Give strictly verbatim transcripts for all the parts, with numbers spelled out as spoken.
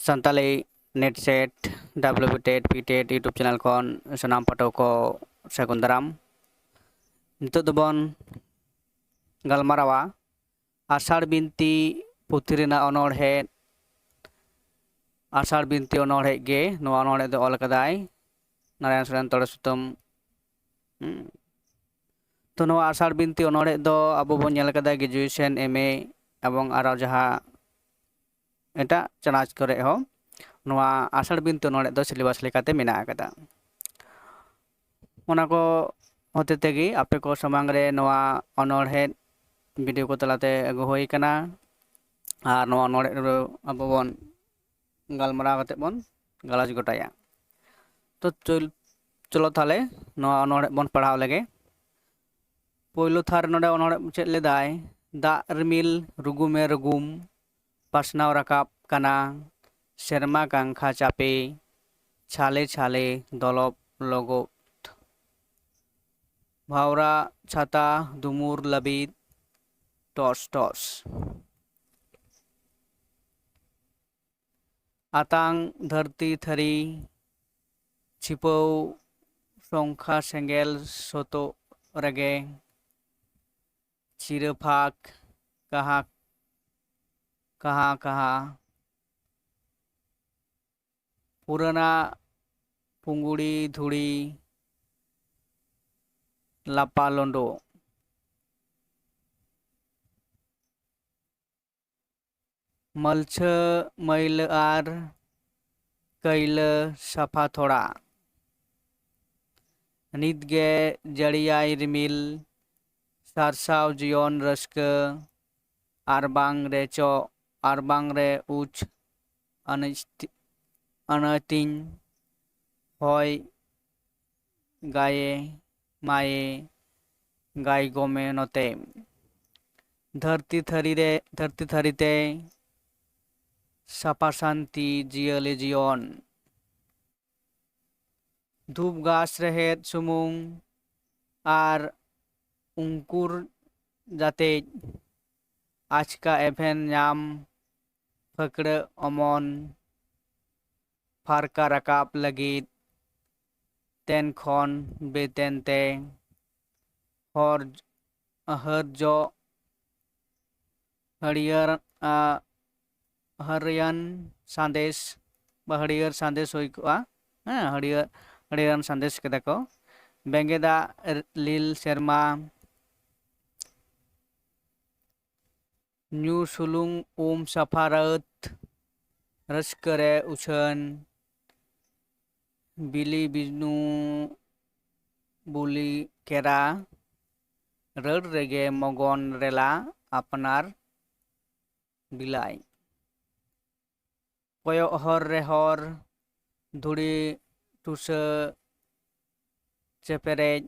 Santali NET SET, WB TET, PTET YouTube channel ᱠᱷᱚᱱ ᱥᱟᱱᱟᱢ ᱯᱟᱹᱴᱷᱩᱣᱟᱹ ᱠᱚ ᱥᱟᱹᱜᱩᱱ ᱫᱟᱨᱟᱢ᱾ ᱱᱤᱛᱚᱜ ᱫᱚᱵᱚᱱ ᱜᱟᱞᱢᱟᱨᱟᱣᱟ ᱟᱥᱟᱲ ᱵᱤᱱᱛᱤ ᱯᱩᱛᱷᱤ ᱨᱮᱱᱟᱜ ᱚᱱᱚᱬᱦᱮ᱾ ᱟᱥᱟᱲ ᱵᱤᱱᱛᱤ ᱚᱱᱚᱬᱦᱮ ᱜᱮ ᱱᱚᱣᱟ ᱚᱱᱚᱬᱦᱮ ᱫᱚ ᱚᱞ ᱠᱟᱫᱟᱭ ᱱᱟᱨᱟᱭᱚᱱ ᱥᱚᱨᱮᱱ ᱛᱚᱲᱮ ᱥᱩᱛᱟᱹᱢ᱾ ᱦᱩᱸ᱾ ᱛᱚ, ᱱᱚᱣᱟ ᱟᱥᱟᱲ ᱵᱤᱱᱛᱤ ᱚᱱᱚᱬᱦᱮ ᱫᱚ ᱟᱵᱚ ᱵᱚᱱ ᱧᱮᱞ ᱠᱟᱫᱟ graduation, MA ᱮᱵᱚᱝ ᱟᱨᱚ ᱡᱟᱦᱟᱸ ᱮᱴᱟᱜ ᱪᱟᱱᱟᱪ ᱠᱚᱨᱮ ᱦᱚᱸ ᱱᱚᱣᱟ ᱟᱥᱟᱲ ᱵᱤᱱᱛᱤ ᱚᱱᱚᱬᱦᱮ ᱫᱚ syllabus ᱞᱮᱠᱟᱛᱮ ᱢᱮᱱᱟᱜ ᱟᱠᱟᱫᱟ᱾ ᱚᱱᱟ ᱠᱚ ᱦᱚᱛᱮ ᱛᱮᱜᱮ ᱟᱯᱮ ᱠᱚ ᱥᱟᱢᱟᱝ ᱨᱮ ᱱᱚᱣᱟ ᱚᱱᱚᱬᱦᱮ video ᱠᱚ ᱛᱟᱞᱟᱛᱮ ᱟᱹᱜᱩ ᱦᱩᱭ ᱠᱟᱱᱟ᱾ ᱟᱨ ᱱᱚᱣᱟ ᱚᱱᱚᱬᱦᱮ ᱨᱮ ᱟᱵᱚ ᱵᱚᱱ ᱜᱟᱞᱢᱟᱨᱟᱣ ᱠᱟᱛᱮ ᱵᱚᱱ ᱜᱟᱞᱚᱪ ᱜᱚᱴᱟᱭᱟ᱾ ᱛᱚ ᱪᱚᱞ-, ᱪᱚᱞᱚ ᱛᱟᱦᱞᱮ ᱱᱚᱣᱟ ᱚᱱᱚᱬᱦᱮ ᱵᱚᱱ ᱯᱟᱲᱦᱟᱣ ᱞᱮᱜᱮ᱾ ᱯᱳᱭᱞᱳ ᱛᱷᱟᱨ ᱱᱚᱰᱮ ᱚᱱᱚᱬᱦᱮ ᱪᱮᱫ ᱞᱮᱫᱟᱭ, ᱫᱟᱜ ᱨᱤᱢᱤᱞ ᱨᱩᱜᱩᱢᱮ ᱨᱩᱜᱩᱢ, ᱯᱟᱥᱱᱟᱣ ᱨᱟᱠᱟᱵ ᱠᱟᱱᱟ ᱥᱮᱨᱢᱟ ᱠᱟᱝᱠᱷᱟ ᱪᱟᱯᱮ, ᱪᱷᱟᱞᱮ ᱪᱷᱟᱞᱮ ᱫᱚᱞᱚᱵ ᱞᱚᱜᱚᱫ᱾ ᱵᱷᱟᱣᱨᱟ ᱪᱷᱟᱛᱟ ᱫᱩᱢᱩᱨ ᱞᱟᱹᱵᱤᱫ ᱴᱚᱥ ᱴᱚᱥ᱾ ᱟᱛᱟᱝ ᱫᱷᱟᱹᱨᱛᱤ ᱛᱷᱟᱹᱨᱤ ᱪᱷᱤᱯᱟᱹᱣ ᱥᱚᱝᱠᱷᱟ ᱥᱮᱸᱜᱮᱞ ᱥᱚᱛᱚᱜ ᱨᱮᱜᱮ ᱪᱤᱨᱟᱹ ᱯᱷᱟᱸᱠ ᱠᱟᱦᱟ ᱠᱟᱦᱟ ᱠᱟᱦᱟ᱾ ᱯᱩᱨᱟᱹᱱᱟ ᱯᱩᱸᱜᱩᱲᱤ ᱫᱷᱩᱲᱤ ᱞᱟᱯᱟ ᱞᱳᱸᱰᱳ᱾ ᱢᱟᱹᱞᱪᱷᱟᱹ ᱢᱟᱹᱭᱞᱟᱹ ᱟᱨ ᱠᱟᱹᱭᱞᱟᱹ ᱥᱟᱯᱷᱟ ᱛᱷᱚᱲᱟ᱾ ᱱᱤᱛᱜᱮ ᱡᱟᱹᱲᱤᱭᱟᱭ ᱨᱤᱢᱤᱞ, ᱥᱟᱨᱥᱟᱣ ᱡᱤᱭᱚᱱ ᱨᱟᱹᱥᱠᱟᱹ, ᱟᱨᱵᱟᱝ ᱨᱮ ᱪᱚᱜ, ᱟᱨᱵᱟᱝ ᱨᱮ ᱩᱪ ᱟᱹᱱᱟᱹᱪ-, ᱟᱹᱱᱟᱹᱛᱤᱧ ᱦᱚᱭ ᱜᱟᱭᱮ ᱢᱟᱭᱮ ᱜᱟᱭ ᱜᱚᱢᱮ ᱱᱚᱛᱮ᱾ ᱫᱷᱟᱹᱨᱛᱤ ᱛᱷᱟᱹᱨᱤ ᱨᱮ, ᱫᱷᱟᱹᱨᱛᱤ ᱛᱷᱟᱹᱨᱤ ᱛᱮ ᱥᱟᱯᱷᱟ ᱥᱟᱱᱛᱤ ᱡᱤᱭᱟᱹᱞᱤ ᱡᱤᱭᱚᱱ᱾ ᱫᱷᱩᱯ ᱜᱷᱟᱥ ᱨᱮᱦᱮᱫ ᱥᱩᱢᱩᱝ ᱟᱨ ᱩᱝᱠᱩᱨ ᱡᱟᱛᱮᱡ ᱟᱪᱠᱟ ᱮᱵᱷᱮᱱ ᱧᱟᱢ ᱯᱷᱟᱹᱠᱲᱟᱹᱜ ᱚᱢᱚᱱ ᱯᱷᱟᱨᱠᱟ ᱨᱟᱠᱟᱵ ᱞᱟᱹᱜᱤᱫ ᱛᱮᱱ ᱠᱷᱚᱱ ᱵᱮᱛᱮᱱ ᱛᱮ ᱦᱚᱨ ᱦᱟᱹᱨ ᱡᱚᱜ ᱦᱟᱹᱨᱭᱟᱹᱲ ᱦᱟᱹᱨᱭᱟᱹᱱ ᱥᱟᱸᱫᱮᱥ ᱵᱟ ᱦᱟᱹᱨᱭᱟᱹᱲ ᱥᱟᱸᱫᱮᱥ ᱦᱩᱭ ᱠᱚᱜᱼᱟ᱾ ᱦᱮᱸ, ᱦᱟᱹᱨᱭᱟᱹᱲ ᱦᱟᱹᱨᱭᱟᱹᱲᱟᱱ ᱥᱟᱸᱫᱮᱥ ᱠᱮᱫᱟ ᱠᱚ᱾ ᱵᱮᱸᱜᱮᱫ ᱫᱟᱜ ᱞᱤᱞ ᱥᱮᱨᱢᱟ, ᱧᱩ ᱥᱩᱞᱩᱝ ᱩᱢ ᱥᱟᱯᱷᱟ ᱨᱟᱹᱛ, ᱨᱟᱹᱥᱠᱟᱹ ᱨᱮ ᱩᱪᱷᱟᱹᱱ, ᱵᱤᱞᱤ ᱵᱤᱥᱱᱩ ᱵᱩᱞᱤ ᱠᱮᱨᱟ, ᱨᱟᱹᱲ ᱨᱮᱜᱮ ᱢᱚᱜᱚᱱ ᱨᱮᱞᱟ ᱟᱯᱱᱟᱨ ᱵᱤᱞᱟᱭ᱾ ᱠᱚᱭᱚᱜ ᱦᱚᱨ ᱨᱮ ᱦᱚᱨ, ᱫᱷᱩᱲᱤ ᱴᱩᱥᱟᱹ ᱪᱮᱯᱮᱨᱮᱡ,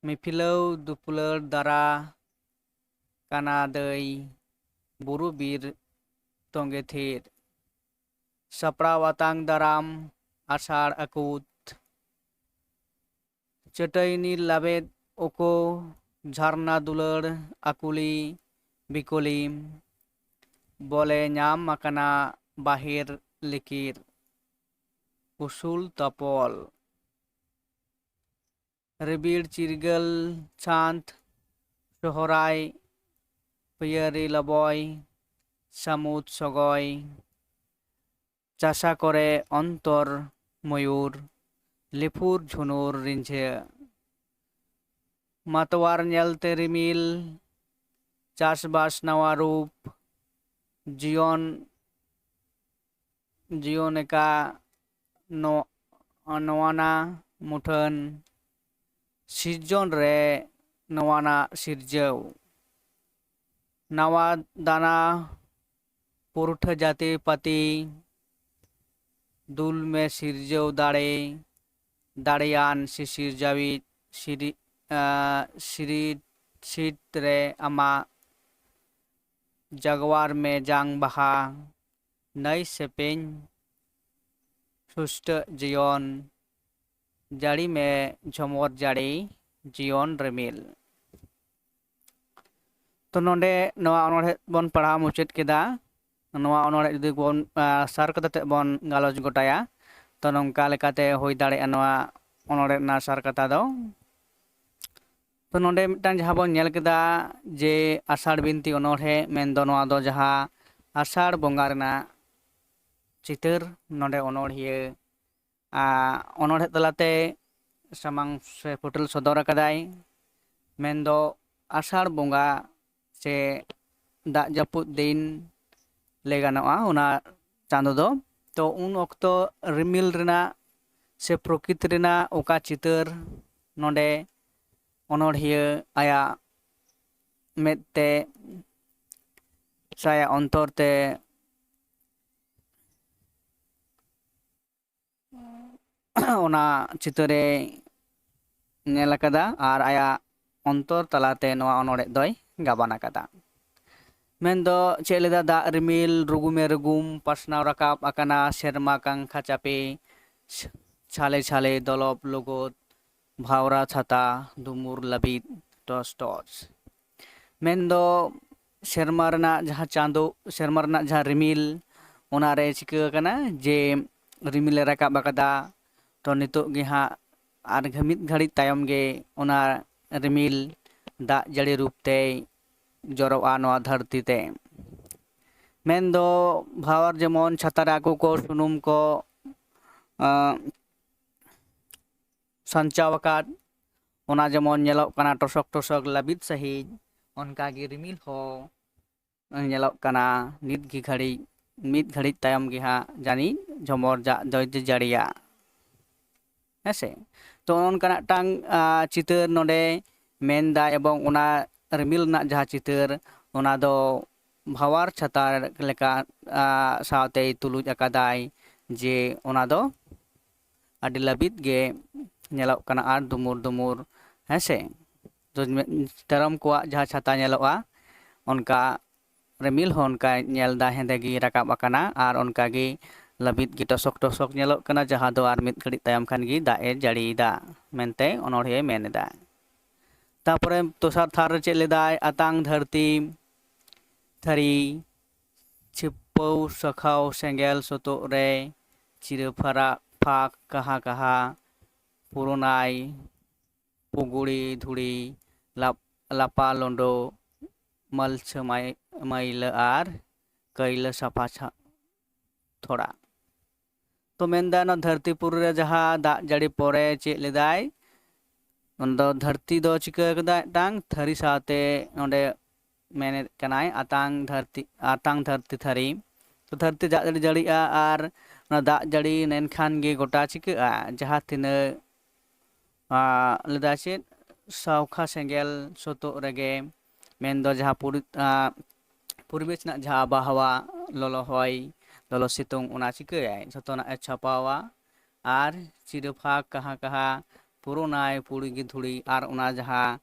ᱢᱤᱯᱷᱤᱞᱟᱹᱣ ᱫᱩᱯᱩᱞᱟᱹᱲ ᱫᱟᱨᱟ ᱠᱟᱱᱟ ᱫᱟᱹᱭ, ᱵᱩᱨᱩ ᱵᱤᱨ ᱛᱚᱸᱜᱮ ᱛᱷᱤᱨ᱾ ᱥᱟᱯᱲᱟᱣ ᱟᱛᱟᱝ ᱫᱟᱨᱟᱢ ᱟᱥᱟᱲ ᱟᱹᱠᱩᱛ᱾ ᱪᱟᱹᱴᱟᱹᱭᱱᱤ ᱞᱟᱵᱮᱫ ᱚᱠᱚ, ᱡᱷᱟᱨᱱᱟ ᱫᱩᱞᱟᱹᱲ ᱟᱹᱠᱩᱞᱤ ᱵᱤᱠᱚᱞᱤ᱾ ᱵᱚᱞᱮ ᱧᱟᱢ ᱟᱠᱟᱱᱟ ᱵᱟᱦᱮᱨ ᱞᱤᱠᱤᱨ ᱩᱥᱩᱞ ᱛᱟᱯᱚᱞ᱾ ᱨᱤᱵᱤᱲ ᱪᱤᱨᱜᱟᱹᱞ ᱪᱷᱟᱸᱫᱽ, ᱥᱚᱦᱚᱨᱟᱭ ᱯᱤᱭᱟᱹᱨᱤ ᱞᱚᱵᱚᱭ, ᱥᱟᱹᱢᱩᱫ ᱥᱚᱜᱚᱭ᱾ ᱪᱟᱥᱟ ᱠᱚᱨᱮ ᱚᱱᱛᱚᱨ ᱢᱚᱭᱩᱨ, ᱞᱤᱯᱷᱩᱨ ᱡᱷᱩᱱᱩᱨ ᱨᱤᱸᱡᱷᱟᱹ᱾ ᱢᱟᱛᱣᱟᱨ ᱧᱮᱞᱛᱮ ᱨᱤᱢᱤᱞ, ᱪᱟᱥᱵᱟᱥ ᱱᱟᱣᱟ ᱨᱩᱯ, ᱡᱤᱭᱚᱱ ᱡᱤᱭᱚᱱ ᱮᱠᱟ ᱱᱚ-, ᱱᱚᱣᱟᱱᱟ ᱢᱩᱴᱷᱟᱹᱱ, ᱥᱤᱨᱡᱚᱱ ᱨᱮ ᱱᱚᱣᱟᱱᱟᱜ ᱥᱤᱨᱡᱟᱹᱣ᱾ ᱱᱟᱣᱟ ᱫᱟᱱᱟ ᱯᱩᱨᱩᱴᱷᱟᱹ ᱡᱟᱹᱛᱤ ᱯᱟᱹᱛᱤ, ᱫᱩᱞ ᱢᱮ ᱥᱤᱨᱡᱟᱹᱣ ᱫᱟᱲᱮ, ᱫᱟᱲᱮᱭᱟᱱ ᱥᱤᱥᱤᱨᱡᱟᱹᱣᱤᱡ ᱥᱤᱨᱤ-, ᱟ, ᱥᱤᱨᱤ-, ᱥᱤᱨ ᱨᱮ ᱟᱢᱟᱜ ᱡᱟᱜᱣᱟᱨ ᱢᱮ ᱡᱟᱝ ᱵᱟᱦᱟ, ᱱᱟᱹᱭ ᱥᱮᱯᱮᱧ ᱥᱩᱥᱴᱟᱹᱜ ᱡᱤᱭᱚᱱ, ᱡᱟᱹᱲᱤ ᱢᱮ ᱡᱷᱚᱢᱚᱨ ᱡᱟᱹᱲᱤ ᱡᱤᱭᱚᱱ ᱨᱤᱢᱤᱞ᱾ ᱛᱚ ᱱᱚᱰᱮ ᱱᱚᱣᱟ ᱚᱱᱚᱬᱦᱮ ᱵᱚᱱ ᱯᱟᱲᱦᱟᱣ ᱢᱩᱪᱟᱹᱫ ᱠᱮᱫᱟ᱾ ᱱᱚᱣᱟ ᱚᱱᱚᱬᱦᱮ ᱡᱩᱫᱤ ᱵᱚᱱ, ᱟ, ᱥᱟᱨ ᱠᱟᱛᱷᱟ ᱛᱮ ᱵᱚᱱ ᱜᱟᱞᱚᱪ ᱜᱚᱴᱟᱭᱟ, ᱛᱚ ᱱᱚᱝᱠᱟ ᱞᱮᱠᱟᱛᱮ ᱦᱩᱭ ᱫᱟᱲᱮᱭᱟᱜᱼᱟ ᱱᱚᱣᱟ ᱚᱱᱚᱬᱦᱮ ᱨᱮᱱᱟᱜ ᱥᱟᱨ ᱠᱟᱛᱷᱟ ᱫᱚ᱾ ᱛᱚ ᱱᱚᱰᱮ ᱢᱤᱫᱴᱟᱝ ᱡᱟᱦᱟᱸ ᱵᱚᱱ ᱧᱮᱞ ᱠᱮᱫᱟ ᱡᱮ ᱟᱥᱟᱲ ᱵᱤᱱᱛᱤ ᱚᱱᱚᱬᱦᱮ, ᱢᱮᱱᱫᱚ ᱱᱚᱣᱟ ᱫᱚ ᱡᱟᱦᱟᱸ ᱟᱥᱟᱲ ᱵᱚᱸᱜᱟ ᱨᱮᱱᱟᱜ ᱪᱤᱛᱟᱹᱨ ᱱᱚᱰᱮ ᱚᱱᱚᱬᱦᱤᱭᱟᱹ, ᱟ, ᱚᱱᱚᱬᱦᱮ ᱛᱟᱞᱟᱛᱮ ᱥᱟᱢᱟᱝ ᱥᱮ ᱯᱷᱩᱴᱮᱞ ᱥᱚᱫᱚᱨ ᱟᱠᱟᱫᱟᱭ᱾ ᱢᱮᱱᱫᱚ ᱟᱥᱟᱲ ᱵᱚᱸᱜᱟ ᱥᱮ ᱫᱟᱜ ᱡᱟᱹᱯᱩᱫ ᱫᱤᱱ ᱞᱟᱹᱭ ᱜᱟᱱᱚᱜᱼᱟ ᱚᱱᱟ ᱪᱟᱸᱫᱚ ᱫᱚ᱾ ᱛᱚ ᱩᱱ ᱚᱠᱛᱚ ᱨᱤᱢᱤᱞ ᱨᱮᱱᱟᱜ ᱥᱮ ᱯᱨᱚᱠᱤᱛ ᱨᱮᱱᱟᱜ ᱚᱠᱟ ᱪᱤᱛᱟᱹᱨ ᱱᱚᱰᱮ ᱚᱱᱚᱬᱦᱤᱭᱟᱹ ᱟᱭᱟᱜ ᱢᱮᱫ ᱛᱮ ᱥᱮ ᱟᱭᱟᱜ ᱚᱱᱛᱚᱨ ᱛᱮ ᱚᱱᱟ ᱪᱤᱛᱟᱹᱨᱮ ᱧᱮᱞ ᱟᱠᱟᱫᱟ ᱟᱨ ᱟᱭᱟᱜ ᱚᱱᱛᱚᱨ ᱛᱟᱞᱟᱛᱮ ᱱᱚᱣᱟ ᱚᱱᱚᱬᱦᱮ ᱫᱚᱭ ᱜᱟᱵᱟᱱ ᱟᱠᱟᱫᱟ᱾ ᱢᱮᱱᱫᱚ ᱪᱮᱫ ᱞᱮᱫᱟ, ᱫᱟᱜ ᱨᱤᱢᱤᱞ ᱨᱩᱜᱩᱢᱮ ᱨᱩᱜᱩᱢ ᱯᱟᱥᱱᱟᱣ ᱨᱟᱠᱟᱵ ᱟᱠᱟᱱᱟ, ᱥᱮᱨᱢᱟ ᱠᱟᱝᱠᱷᱟ ᱪᱟᱯᱮ ᱪᱷ-, ᱪᱷᱟᱞᱮ ᱪᱷᱟᱞᱮ ᱫᱚᱞᱚᱵ ᱞᱚᱜᱚᱫ, ᱵᱷᱟᱣᱨᱟ ᱪᱷᱟᱛᱟ ᱫᱩᱢᱩᱨ ᱞᱟᱹᱵᱤᱫ ᱴᱚᱥ ᱴᱚᱥ᱾ ᱢᱮᱱᱫᱚ ᱥᱮᱨᱢᱟ ᱨᱮᱱᱟᱜ ᱡᱟᱦᱟᱸ ᱪᱟᱸᱫᱳ, ᱥᱮᱨᱢᱟ ᱨᱮᱱᱟᱜ ᱡᱟᱦᱟᱸ ᱨᱤᱢᱤᱞ, ᱚᱱᱟᱨᱮ ᱪᱤᱠᱟᱹ ᱟᱠᱟᱱᱟ ᱡᱮ ᱨᱤᱢᱤᱞᱮ ᱨᱟᱠᱟᱵ ᱟᱠᱟᱫᱟ᱾ ᱛᱚ ᱱᱤᱛᱚᱜ ᱜᱮ ᱦᱟᱸᱜ ᱟᱨ ᱜᱷᱟᱹ-, ᱢᱤᱫ ᱜᱷᱟᱹᱲᱤᱡ ᱛᱟᱭᱚᱢ ᱜᱮ ᱚᱱᱟ ᱨᱤᱢᱤᱞ ᱫᱟᱜ ᱡᱟᱹᱲᱤ ᱨᱩᱯ ᱛᱮᱭ ᱡᱚᱨᱚᱜᱼᱟ ᱱᱚᱣᱟ ᱫᱷᱟᱹᱨᱛᱤ ᱛᱮ᱾ ᱢᱮᱱᱫᱚ ᱵᱷᱟᱣᱟᱨ ᱡᱮᱢᱚᱱ ᱪᱷᱟᱛᱟ ᱨᱮ ᱟᱠᱚ ᱠᱚ ᱥᱩᱱᱩᱢ ᱠᱚ, ᱟᱸ, ᱥᱟᱧᱪᱟᱣ ᱟᱠᱟᱫ, ᱚᱱᱟ ᱡᱮᱢᱚᱱ ᱧᱮᱞᱚᱜ ᱠᱟᱱᱟ ᱴᱚᱥᱚᱠ ᱴᱚᱥᱚᱠ ᱞᱟᱹᱵᱤᱫ ᱥᱟᱺᱦᱤᱡ, ᱚᱱᱠᱟᱜᱮ ᱨᱤᱢᱤᱞ ᱦᱚᱸ ᱧᱮᱞᱚᱜ ᱠᱟᱱᱟ ᱱᱤᱛ ᱜᱮ ᱜᱷᱟᱹᱲᱤᱡ, ᱢᱤᱫ ᱜᱷᱟᱹᱲᱤᱡ ᱛᱟᱭᱚᱢ ᱜᱮ ᱦᱟᱸᱜ ᱡᱟᱹᱱᱤᱡ ᱡᱷᱚᱢᱚᱨ ᱡᱟᱜ ᱫᱚᱭ ᱡᱟᱹᱲᱤᱭᱟ᱾ ᱦᱮᱸ ᱥᱮ? ᱛᱚ ᱱᱚᱜᱼᱚ ᱱᱚᱝᱠᱟᱱᱟᱜ ᱢᱤᱫᱴᱟᱝ, ᱟ, ᱪᱤᱛᱟᱹᱨ ᱱᱚᱰᱮ ᱢᱮᱱᱫᱟ, ᱮᱵᱚᱝ ᱚᱱᱟ ᱨᱤᱢᱤᱞ ᱨᱮᱱᱟᱜ ᱡᱟᱦᱟᱸ ᱪᱤᱛᱟᱹᱨ, ᱚᱱᱟ ᱫᱚ ᱵᱷᱟᱣᱟᱨ ᱪᱷᱟᱛᱟ ᱞᱮᱠᱟ, ᱟ, ᱥᱟᱶᱛᱮᱭ ᱛᱩᱞᱩᱡ ᱟᱠᱟᱫᱟᱭ ᱡᱮ ᱚᱱᱟ ᱫᱚ ᱟᱹᱰᱤ ᱞᱟᱹᱵᱤᱫ ᱜᱮ ᱧᱮᱞᱚᱜ ᱠᱟᱱᱟ ᱟᱨ ᱫᱩᱢᱩᱨ ᱫᱩᱢᱩᱨ, ᱦᱮᱸ ᱥᱮ? ᱛᱚ ᱢᱮ-, ᱛᱮᱨᱚᱢ ᱠᱚᱣᱟᱜ ᱡᱟᱦᱟᱸ ᱪᱷᱟᱛᱟ ᱧᱮᱞᱚᱜᱼᱟ, ᱚᱱᱠᱟ ᱨᱤᱢᱤᱞ ᱦᱚᱸ ᱚᱱᱠᱟ ᱧᱮᱞ ᱫᱟ ᱦᱮᱸᱫᱮ ᱜᱮ ᱨᱟᱠᱟᱵ ᱟᱠᱟᱱᱟ ᱟᱨ ᱚᱱᱠᱟ ᱜᱮ ᱞᱟᱹᱵᱤᱫ ᱜᱮ ᱴᱚᱥᱚᱠ ᱴᱚᱥᱚᱠ ᱧᱮᱞᱚᱜ ᱠᱟᱱᱟ, ᱡᱟᱦᱟᱸ ᱫᱚ ᱟᱨ ᱢᱤᱫ ᱜᱷᱟᱹᱲᱤᱡ ᱛᱟᱭᱚᱢ ᱠᱷᱟᱱ ᱜᱮ ᱫᱟᱜ ᱮ ᱡᱟᱹᱲᱤᱭᱮᱫᱟ ᱢᱮᱱᱛᱮ ᱚᱱᱚᱬᱦᱤᱭᱟᱹᱭ ᱢᱮᱱ ᱮᱫᱟ᱾ ᱛᱟᱯᱚᱨᱮ ᱫᱚᱥᱟᱨ ᱛᱷᱟᱨ ᱨᱮ ᱪᱮᱫ ᱞᱮᱫᱟᱭ? ᱟᱛᱟᱝ ᱫᱷᱟᱹᱨᱛᱤ ᱛᱷᱟᱹᱨᱤ, ᱪᱷᱤᱯᱟᱹᱣ ᱥᱟᱠᱷᱟᱣ ᱥᱮᱸᱜᱮᱞ ᱥᱚᱛᱚᱜ ᱨᱮ ᱪᱤᱨᱟᱹ ᱯᱷᱟᱨᱟᱜ ᱯᱷᱟᱸᱠ ᱠᱟᱦᱟ ᱠᱟᱦᱟ ᱯᱩᱨᱩᱱᱟᱭ ᱯᱩᱜᱩᱲᱤ ᱫᱷᱩᱲᱤ ᱞᱟᱯ-, ᱞᱟᱯᱟ ᱞᱳᱸᱰᱳ ᱢᱟᱹᱞᱪᱷᱟᱹ ᱢᱟᱭ-, ᱢᱟᱹᱭᱞᱟᱹ ᱟᱨ ᱠᱟᱹᱭᱞᱟᱹ ᱥᱟᱯᱷᱟ ᱪᱷᱟ-, ᱛᱷᱚᱲᱟ᱾ ᱛᱚ ᱢᱮᱱᱫᱟ ᱱᱚᱣᱟ ᱫᱷᱟᱹᱨᱛᱤ ᱯᱩᱨᱤ ᱨᱮ ᱡᱟᱦᱟᱸ ᱫᱟᱜ ᱡᱟᱹᱲᱤ ᱯᱚᱨᱮ ᱪᱮᱫ ᱞᱮᱫᱟᱭ, ᱚᱱᱟ ᱫᱚ ᱫᱷᱟᱹᱨᱛᱤ ᱫᱚ ᱪᱤᱠᱟᱹ ᱠᱟᱫᱟ, ᱢᱤᱫᱴᱟᱝ ᱛᱷᱟᱹᱨᱤ ᱥᱟᱶᱛᱮ ᱱᱚᱰᱮ ᱢᱮᱱᱮᱫ ᱠᱟᱱᱟᱭ ᱟᱛᱟᱝ ᱫᱷᱟᱹᱨᱛᱤ, ᱟᱛᱟᱝ ᱫᱷᱟᱹᱨᱛᱤ ᱛᱷᱟᱹᱨᱤ᱾ ᱛᱚ ᱫᱷᱟᱹᱨᱛᱤ ᱫᱟᱜ ᱡᱟᱹᱲᱤ ᱡᱟᱹᱲᱤᱜᱼᱟ ᱟᱨ ᱚᱱᱟ ᱫᱟᱜ ᱡᱟᱹᱲᱤ ᱞᱮᱱᱠᱷᱟᱱ ᱜᱮ ᱜᱚᱴᱟ ᱪᱤᱠᱟᱹᱜᱼᱟ, ᱡᱟᱦᱟᱸ ᱛᱤᱱᱟᱹᱜ, ᱟ, ᱞᱟᱹᱭᱫᱟ ᱪᱮᱫ, ᱥᱟᱣᱠᱷᱟ ᱥᱮᱸᱜᱮᱞ ᱥᱚᱛᱚᱜ ᱨᱮᱜᱮ, ᱢᱮᱱᱫᱚ ᱡᱟᱦᱟᱸ ᱯᱩᱨᱤ-, ᱟ, ᱯᱚᱨᱤᱵᱮᱥ ᱨᱮᱱᱟᱜ ᱡᱟᱦᱟᱸ ᱟᱵᱚᱦᱟᱣᱟ, ᱞᱚᱞᱚ ᱦᱚᱭ, ᱞᱚᱞᱚ ᱥᱤᱛᱩᱝ, ᱚᱱᱟ ᱪᱤᱠᱟᱹᱭᱟᱭ, ᱡᱷᱚᱛᱚᱱᱟᱜ ᱮ ᱪᱷᱟᱯᱟᱣᱟ᱾ ᱟᱨ ᱪᱤᱨᱟᱹ ᱯᱷᱟᱸᱠ ᱠᱟᱦᱟ ᱠᱟᱦᱟ ᱯᱩᱨᱩᱱᱟᱭ ᱯᱩᱲᱜᱤ ᱫᱷᱩᱲᱤ, ᱟᱨ ᱚᱱᱟ ᱡᱟᱦᱟᱸ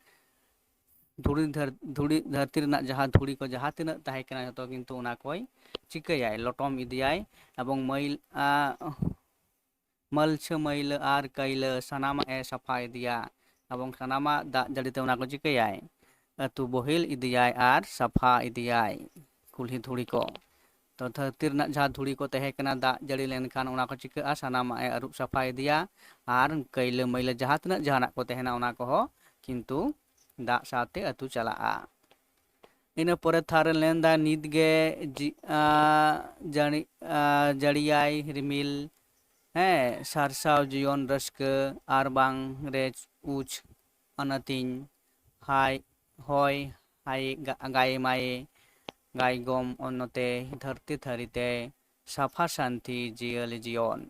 ᱫᱷᱩᱲᱤ ᱫᱷᱟᱹᱨ-, ᱫᱷᱩᱲᱤ ᱫᱷᱟᱹᱨᱛᱤ ᱨᱮᱱᱟᱜ ᱡᱟᱦᱟᱸ ᱫᱷᱩᱲᱤ ᱠᱚ ᱡᱟᱦᱟᱸ ᱛᱤᱱᱟᱹᱜ ᱛᱟᱦᱮᱸ ᱠᱟᱱᱟ, ᱡᱷᱚᱛᱚ ᱠᱤᱱᱛᱩ ᱚᱱᱟ ᱠᱚᱭ ᱪᱤᱠᱟᱹᱭᱟᱭ, ᱞᱚᱴᱚᱢ ᱤᱫᱤᱭᱟᱭ᱾ ᱮᱵᱚᱝ ᱢᱟᱹᱭᱞ-, ᱟ, ᱢᱟᱹᱞᱪᱷᱟᱹ ᱢᱟᱹᱭᱞᱟᱹ ᱟᱨ ᱠᱟᱹᱭᱞᱟᱹ ᱥᱟᱱᱟᱢᱟᱜ ᱮ ᱥᱟᱯᱷᱟ ᱤᱫᱤᱭᱟ᱾ ᱮᱵᱚᱝ ᱥᱟᱱᱟᱢᱟᱜ ᱫᱟᱜ ᱡᱟᱹᱲᱤ ᱛᱮ ᱚᱱᱟ ᱠᱚ ᱪᱤᱠᱟᱹᱭᱟᱭ, ᱟᱹᱛᱩ ᱵᱚᱦᱮᱞ ᱤᱫᱤᱭᱟᱭ ᱟᱨ ᱥᱟᱯᱷᱟ ᱤᱫᱤᱭᱟᱭ ᱠᱩᱞᱦᱤ ᱫᱷᱩᱲᱤ ᱠᱚ᱾ ᱛᱚ ᱫᱷᱟᱹᱨᱛᱤ ᱨᱮᱱᱟᱜ ᱡᱟᱦᱟᱸ ᱫᱷᱩᱲᱤ ᱠᱚ ᱛᱟᱦᱮᱸ ᱠᱟᱱᱟ, ᱫᱟᱜ ᱡᱟᱹᱲᱤ ᱞᱮᱱᱠᱷᱟᱱ ᱚᱱᱟ ᱠᱚ ᱪᱤᱠᱟᱹᱜᱼᱟ, ᱥᱟᱱᱟᱢᱟᱜ ᱮ ᱟᱹᱨᱩᱵ ᱥᱟᱯᱷᱟ ᱤᱫᱤᱭᱟ᱾ ᱟᱨ ᱠᱟᱹᱭᱞᱟᱹ ᱢᱟᱹᱭᱞᱟᱹ ᱡᱟᱦᱟᱸ ᱛᱤᱱᱟᱹᱜ ᱡᱟᱦᱟᱱᱟᱜ ᱠᱚ ᱛᱟᱦᱮᱱᱟ, ᱚᱱᱟ ᱠᱚᱦᱚᱸ ᱠᱤᱱᱛᱩ ᱫᱟᱜ ᱥᱟᱶᱛᱮ ᱟᱹᱛᱩ ᱪᱟᱞᱟᱜᱼᱟ᱾ ᱤᱱᱟᱹ ᱯᱚᱨᱮ ᱛᱷᱟᱨ ᱨᱮ ᱞᱟᱹᱭᱫᱟ, ᱱᱤᱛ ᱜᱮ ᱡᱤ-, ᱟ, ᱡᱟᱹᱲᱤ-, ᱟ, ᱡᱟᱹᱲᱤᱭᱟᱭ ᱨᱤᱢᱤᱞ, ᱦᱮᱸ, ᱥᱟᱨᱥᱟᱣ ᱡᱤᱭᱚᱱ ᱨᱟᱹᱥᱠᱟᱹ ᱟᱨ ᱵᱟᱝ ᱨᱮ ᱩᱪ ᱟᱱᱟᱛᱤᱧ ᱦᱟᱭ, ᱦᱚᱭ ᱦᱟᱭ ᱜᱟ-, ᱜᱟᱭ ᱢᱟᱭᱮ ᱜᱟᱭ ᱜᱚᱢ ᱚᱱᱚᱛᱮ ᱫᱷᱟᱹᱨᱛᱤ ᱛᱷᱟᱹᱨᱤ ᱛᱮ ᱥᱟᱯᱷᱟ ᱥᱟᱱᱛᱤ ᱡᱤᱭᱟᱹᱞᱤ ᱡᱤᱭᱚᱱ᱾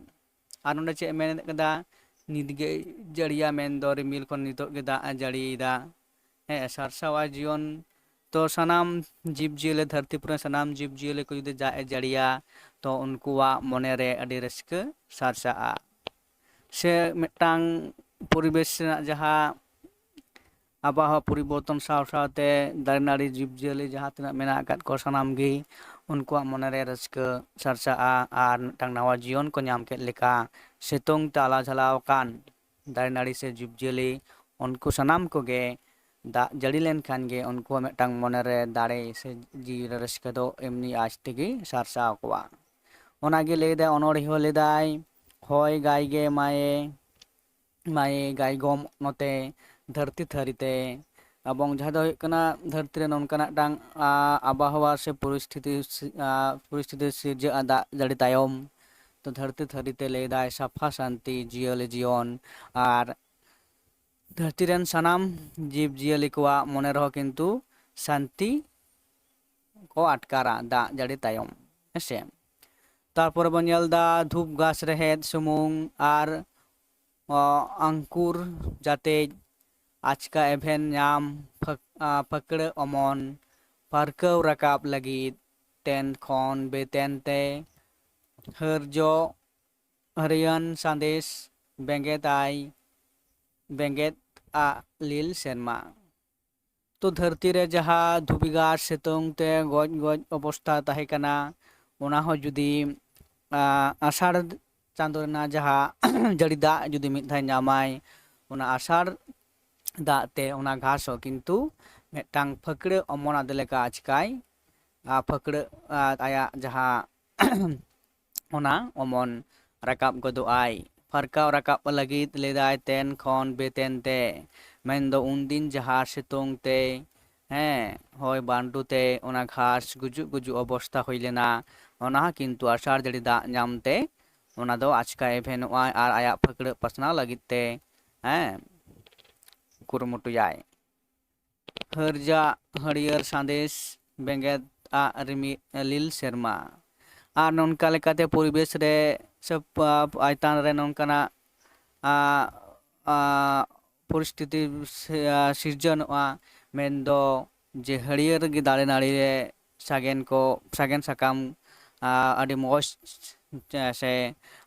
ᱟᱨ ᱱᱚᱰᱮ ᱪᱮᱫ ᱮ ᱢᱮᱱ ᱠᱟᱫᱟ? ᱱᱤᱛ ᱜᱮ ᱡᱟᱹᱲᱤᱭᱟ, ᱢᱮᱱᱫᱚ ᱨᱤᱢᱤᱞ ᱠᱷᱚᱱ ᱱᱤᱛᱚᱜ ᱜᱮ ᱫᱟᱜ ᱮ ᱡᱟᱹᱲᱤᱭᱮᱫᱟ᱾ ᱦᱮᱸ, ᱥᱟᱨᱥᱟᱣᱟᱭ ᱡᱤᱭᱚᱱ᱾ ᱛᱚ ᱥᱟᱱᱟᱢ ᱡᱤᱵᱽ ᱡᱤᱭᱟᱹᱞᱤ, ᱫᱷᱟᱹᱨᱛᱤ ᱯᱩᱨᱤ ᱨᱮᱱ ᱥᱟᱱᱟᱢ ᱡᱤᱵᱽ ᱡᱤᱭᱟᱹᱞᱤ ᱠᱚ ᱡᱩᱫᱤ ᱫᱟᱜ ᱮ ᱡᱟᱹᱲᱤᱭᱟ, ᱛᱚ ᱩᱱᱠᱩᱣᱟᱜ ᱢᱚᱱᱮ ᱨᱮ ᱟᱹᱰᱤ ᱨᱟᱹᱥᱠᱟᱹ ᱥᱟᱨᱥᱟᱜᱼᱟ᱾ ᱥᱮ ᱢᱤᱫᱴᱟᱝ ᱯᱚᱨᱤᱵᱮᱥ ᱨᱮᱱᱟᱜ ᱡᱟᱦᱟᱸ ᱟᱵᱚᱦᱟᱣᱟ ᱯᱚᱨᱤᱵᱚᱨᱛᱚᱱ ᱥᱟᱶ ᱥᱟᱶᱛᱮ ᱫᱟᱨᱮ ᱱᱟᱹᱲᱤ ᱡᱤᱵᱽ ᱡᱤᱭᱟᱹᱞᱤ ᱡᱟᱦᱟᱸ ᱛᱤᱱᱟᱹᱜ ᱢᱮᱱᱟᱜ ᱟᱠᱟᱫ ᱠᱚ, ᱥᱟᱱᱟᱢ ᱜᱮ ᱩᱱᱠᱩᱣᱟᱜ ᱢᱚᱱᱮ ᱨᱮ ᱨᱟᱹᱥᱠᱟᱹ ᱥᱟᱨᱥᱟᱜᱼᱟ ᱟᱨ ᱢᱤᱫᱴᱟᱝ ᱱᱟᱣᱟ ᱡᱤᱭᱚᱱ ᱠᱚ ᱧᱟᱢ ᱠᱮᱫ ᱞᱮᱠᱟ᱾ ᱥᱤᱛᱩᱝ ᱛᱮ ᱟᱞᱟ ᱡᱷᱟᱞᱟᱣ ᱟᱠᱟᱱ ᱫᱟᱨᱮ ᱱᱟᱹᱲᱤ ᱥᱮ ᱡᱤᱵᱽ ᱡᱤᱭᱟᱹᱞᱤ, ᱩᱱᱠᱩ ᱥᱟᱱᱟᱢ ᱠᱚᱜᱮ ᱫᱟᱜ ᱡᱟᱹᱲᱤ ᱞᱮᱱᱠᱷᱟᱱ ᱜᱮ ᱩᱱᱠᱩᱣᱟᱜ ᱢᱤᱫᱴᱟᱝ ᱢᱚᱱᱮᱨᱮ ᱫᱟᱲᱮ ᱥᱮ ᱡᱤᱣᱤ ᱨᱮ ᱨᱟᱹᱥᱠᱟᱹ ᱫᱚ ᱮᱢᱱᱤ ᱟᱡ ᱛᱮᱜᱮ ᱥᱟᱨᱥᱟᱣ ᱠᱚᱣᱟ᱾ ᱚᱱᱟᱜᱮ ᱞᱟᱹᱭᱫᱟᱭ, ᱚᱱᱚᱬᱦᱮ ᱦᱚᱸ ᱞᱟᱹᱭᱫᱟᱭ, "ᱦᱚᱭ ᱜᱟᱭ ᱜᱮ ᱢᱟᱭᱮ, ᱢᱟᱭᱮ ᱜᱟᱭ ᱜᱚᱢ ᱱᱚᱛᱮ ᱫᱷᱟᱹᱨᱛᱤ ᱛᱷᱟᱹᱨᱤ ᱛᱮ", ᱮᱵᱚᱝ ᱡᱟᱦᱟᱸ ᱫᱚ ᱦᱩᱭᱩᱜ ᱠᱟᱱᱟ ᱫᱷᱟᱹᱨᱛᱤ ᱨᱮ ᱱᱚᱝᱠᱟᱱᱟᱜ ᱢᱤᱫᱴᱟᱝ, ᱟ, ᱟᱵᱚᱦᱟᱣᱟ ᱥᱮ ᱯᱚᱨᱤᱥᱛᱷᱤᱛᱤ ᱥᱤ-, ᱟ, ᱯᱚᱨᱤᱥᱛᱷᱤᱛᱤ ᱥᱤᱨᱡᱟᱹᱜᱼᱟ ᱫᱟᱜ ᱡᱟᱹᱲᱤ ᱛᱟᱭᱚᱢ᱾ ᱛᱚ ᱫᱷᱟᱹᱨᱛᱤ ᱛᱷᱟᱹᱨᱤ ᱛᱮ ᱞᱟᱹᱭᱫᱟᱭ ᱥᱟᱯᱷᱟ ᱥᱟᱱᱛᱤ ᱡᱤᱭᱟᱹᱞᱤ ᱡᱤᱭᱚᱱ, ᱟᱨ ᱫᱷᱟᱹᱨᱛᱤ ᱨᱮᱱ ᱥᱟᱱᱟᱢ ᱡᱤᱵᱽ ᱡᱤᱭᱟᱹᱞᱤ ᱠᱚᱣᱟᱜ ᱢᱚᱱᱮ ᱨᱮᱦᱚᱸ ᱠᱤᱱᱛᱩ ᱥᱟᱱᱛᱤ ᱠᱚ ᱟᱴᱠᱟᱨᱟ ᱫᱟᱜ ᱡᱟᱹᱲᱤ ᱛᱟᱭᱚᱢ, ᱦᱮᱸᱥᱮ᱾ ᱛᱟᱨᱯᱚᱨᱮ ᱵᱚᱱ ᱧᱮᱞ ᱮᱫᱟ ᱫᱷᱩᱯ ᱜᱷᱟᱥ ᱨᱮᱦᱮᱫ ᱥᱩᱢᱩᱝ ᱟᱨ, ᱚ, ᱟᱝᱠᱩᱨ ᱡᱟᱛᱮᱡ ᱟᱪᱠᱟ ᱮᱵᱷᱮᱱ ᱧᱟᱢ ᱯᱷᱟᱹᱠ-, ᱟ, ᱯᱷᱟᱹᱠᱲᱟᱹ ᱚᱢᱚᱱ ᱯᱟᱹᱨᱠᱟᱹᱣ ᱨᱟᱠᱟᱵ ᱞᱟᱹᱜᱤᱫ ᱛᱮᱱ ᱠᱷᱚᱱ ᱵᱮᱛᱮᱱ ᱛᱮ ᱦᱟᱹᱨᱡᱚ ᱦᱟᱹᱨᱤᱭᱟᱹᱱ ᱥᱟᱸᱫᱮᱥ ᱵᱮᱸᱜᱮᱫ ᱟᱭ, ᱵᱮᱸᱜᱮᱫ ᱟᱜ ᱞᱤᱞ ᱥᱮᱨᱢᱟ᱾ ᱛᱚ ᱫᱷᱟᱹᱨᱛᱤ ᱨᱮ ᱡᱟᱦᱟᱸ ᱫᱷᱩᱵᱤ ᱜᱷᱟᱥ ᱥᱤᱛᱩᱝ ᱛᱮ ᱜᱚᱡ ᱜᱚᱡ ᱚᱵᱚᱥᱛᱟ ᱛᱟᱦᱮᱸ ᱠᱟᱱᱟ, ᱚᱱᱟ ᱦᱚᱸ ᱡᱩᱫᱤ, ᱟ, ᱟᱥᱟᱲ ᱪᱟᱸᱫᱳ ᱨᱮᱱᱟᱜ ᱡᱟᱦᱟᱸ ᱡᱟᱹᱲᱤ ᱫᱟᱜ ᱡᱩᱫᱤ ᱢᱤᱫ ᱫᱷᱟᱣ ᱧᱟᱢᱟᱭ, ᱚᱱᱟ ᱟᱥᱟᱲ ᱫᱟᱜ ᱛᱮ ᱚᱱᱟ ᱜᱷᱟᱥ ᱦᱚᱸ ᱠᱤᱱᱛᱩ ᱢᱤᱫᱴᱟᱝ ᱯᱷᱟᱹᱠᱲᱟᱹ ᱚᱢᱚᱱ ᱟᱫᱮ ᱞᱮᱠᱟ ᱟᱪᱠᱟᱭ, ᱟ, ᱯᱷᱟᱹᱠᱲᱟᱹ, ᱟ, ᱟᱭᱟᱜ ᱡᱟᱦᱟᱸ ᱚᱱᱟ ᱚᱢᱚᱱ ᱨᱟᱠᱟᱵ ᱜᱚᱫᱚᱜ ᱟᱭ᱾ ᱯᱷᱟᱨᱠᱟᱣ ᱨᱟᱠᱟᱵ ᱞᱟᱹᱜᱤᱫ ᱞᱮᱫᱟᱭ ᱛᱮᱱ ᱠᱷᱚᱱ ᱵᱮᱛᱮᱱ ᱛᱮ, ᱢᱮᱱᱫᱚ ᱩᱱᱫᱤᱱ ᱡᱟᱦᱟᱸ ᱥᱤᱛᱩᱝ ᱛᱮ, ᱦᱮᱸ, ᱦᱚᱭ ᱵᱟᱹᱨᱰᱩ ᱛᱮ ᱚᱱᱟ ᱜᱷᱟᱥ ᱜᱩᱡᱩᱜ ᱜᱩᱡᱩᱜ ᱚᱵᱚᱥᱛᱟ ᱦᱩᱭ ᱞᱮᱱᱟ, ᱚᱱᱟ ᱦᱚᱸ ᱠᱤᱱᱛᱩ ᱟᱥᱟᱲ ᱡᱟᱹᱲᱤ ᱫᱟᱜ ᱧᱟᱢ ᱛᱮ ᱚᱱᱟ ᱫᱚ ᱟᱪᱠᱟ ᱮᱵᱷᱮᱱᱚᱜᱼᱟᱭ ᱟᱨ ᱟᱭᱟᱜ ᱯᱷᱟᱹᱠᱲᱟᱹᱜ ᱯᱟᱥᱱᱟᱣ ᱞᱟᱹᱜᱤᱫ ᱛᱮ, ᱦᱮᱸ, ᱠᱩᱨᱩᱢᱩᱴᱩᱭᱟᱭ᱾ ᱦᱟᱹᱨᱡᱟᱜ ᱦᱟᱹᱨᱭᱟᱹᱲ ᱥᱟᱸᱫᱮᱥ ᱵᱮᱸᱜᱮᱫ ᱟᱜ ᱨᱤᱢᱤ-, ᱞᱤᱞ ᱥᱮᱨᱢᱟ᱾ ᱟᱨ ᱱᱚᱝᱠᱟ ᱞᱮᱠᱟᱛᱮ ᱯᱚᱨᱤᱵᱮᱥ ᱨᱮ ᱥᱮ ᱯᱟ-, ᱪᱮᱛᱟᱱ ᱨᱮ ᱱᱚᱝᱠᱟᱱᱟᱜ, ᱟ, ᱟ, ᱯᱚᱨᱤᱥᱛᱷᱤᱛᱤ ᱥᱮ, ᱟ, ᱥᱤᱨᱡᱚᱱᱚᱜᱼᱟ, ᱢᱮᱱᱫᱚ ᱡᱮ ᱦᱟᱹᱨᱭᱟᱹᱲ ᱜᱮ ᱫᱟᱨᱮ ᱱᱟᱹᱲᱤ ᱨᱮ ᱥᱟᱜᱮᱱ ᱠᱚ, ᱥᱟᱜᱮᱱ ᱥᱟᱠᱟᱢ, ᱟ, ᱟᱹᱰᱤ ᱢᱚᱡᱽ ᱥᱮ